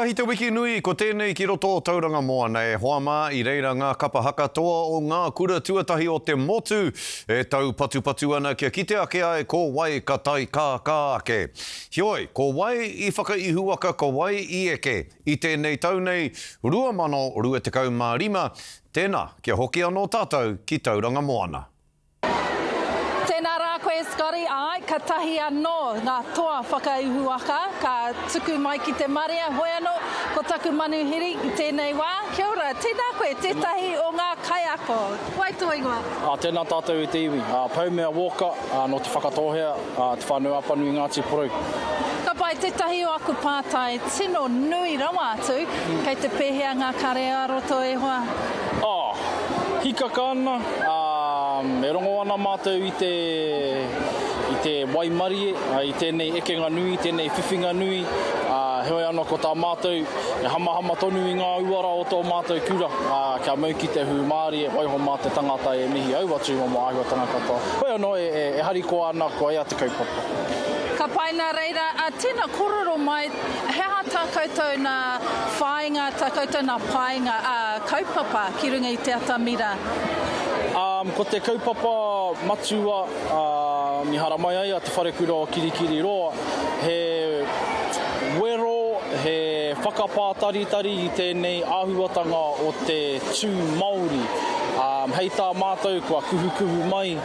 Ahi te wiki nui, ko tēnei ki roto o Tauranga Moana e hoa mā, i reira ngā kapa haka toa o ngā kura tuatahi o te motu e taupatupatu ana kia kite ake ai ko wai ka taikākā ake. Heoi, ko wai i whakaihuwaka ko wai i eke i tēnei tau nei 2025, tēnā, kia hoki anō tātou ki Tauranga Moana. Tēnā rā koe Scotty, āe, katahi anō ngā toa whakaihuwaka ka tuku mai ki te marea, hoi anō, ko taku manuhiri i tēnei wā, kia ora, tēnā koe, tētahi o ngā kaiako. Wai tō ingoa? Ā, tēnā tātou e te iwi. Ā, Paumea Walker, ā, nō Te Whakatōhea, ā, Te Whānau-a-Apanui, Ngāti Porou. Ka pai, tētahi o aku pātai tino nui rawa atu, kei te pēhea ngā kare ā-roto e hoa? Ā, hikaka ana, ā, e rongo ana mātou i te, i te waimarie, ā, i tēnei ekenga nui, tēnei whiwhinga nui, ā, heoi anō ko tā mātou, e hamahama tonu i ngā uara o tō mātou kura, ā, kia mau ki te hūmārie, waiho mā te tangata e mihi aua tūmomo āhuatanga katoa. Heoi anō, e, e, e harikoa ana, kua ea te kaupapa. Ka pai nā reira, ā, tēnā kōrero mai, He aha tā koutou nā whāinga, tā koutou nā painga, ā, kaupapa ki runga i te atamira? Ā, ko te kaupapa matua, ā, i haramai ai a Te Wharekura o Kirikiriroa, he wero, he whakapātaritari i tēnei āhuatanga o te tū Māori. Ā, hei tā mātou kua kuhukuhu mai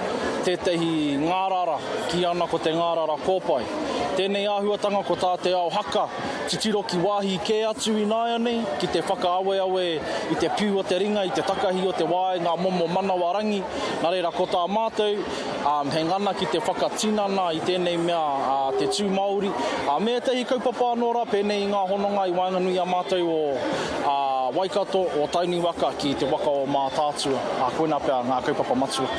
tētahi ngārara, kī ana ko te ngārara kōpae. Tēnei āhuatanga ko tā te ao haka, titiro ki wāhi kē atu ināianei, ki te whakaaweawe i te piu o te ringa, i te takahi o te wā, i ngā momo manawa rangi. Nā reira, ko tā mātou, he ngana ki te whakatinana i tēnei mea, te tū Māori, me ētahi kaupapa anō rā, pēnei i ngā hononga i waenganui i a mātou o Waikato, o Tainui waka ki te waka o Mātaatua. Koinā pea ngā kaupapa matua.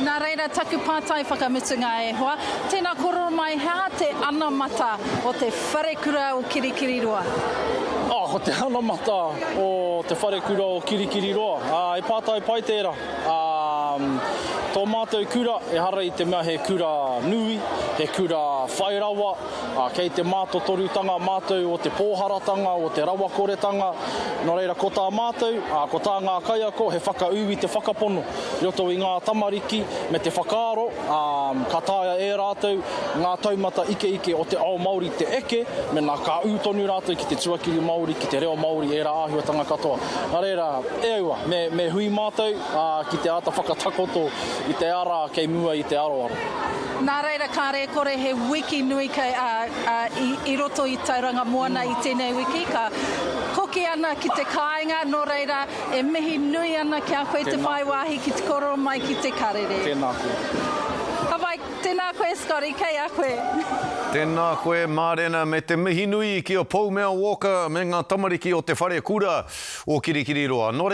Nā reira taku pātai whakamutunga e hoa, Tēnā kōrero mai, he aha te anamata o te wharekura o Kirikiriroa? Oh, ko te anamata o te wharekura o Kirikiriroa, ā, he pātai pai tērā. Ā, tō mātou kura, ehara i te mea he kura nui, he kura whai rawa, ā, kei te mātotorutanga mātou o te pōharatanga, o te rawakoretanga. Nō reira, ko tā mātou, ā, ko tā ngā kaiako, he whakaū i te whakapono i roto i ngā tamariki me te whakaaro, ā, ka taea e rātou ngā taumata ikeike o te ao Māori te eke, mēnā ka ū tonu rātou ki te tuakiri Māori, ki te reo Māori, ērā āhuatanga katoa. Nā reira, e aua, me, me hui mātou, ā, ki te āta whakatakoto i te ara kei mua i te aroaro. Nā reira, kāre e kore he wiki nui kei, ā, ā, i, i roto i Tauranga Moana i tēnei wiki, ka hoki ana ki te kāinga, nō reira, E mihi nui ana ki a koe te whai wāhi ki te kōrero mai ki te karere. Tēnā koe. Ka pai, tēnā koe Scotty, kei a koe. Tēnā koe Mārena me te mihi nui ki a Poumea Walker me ngā tamariki o te wharekura o Kirikiriroa. Nō reira.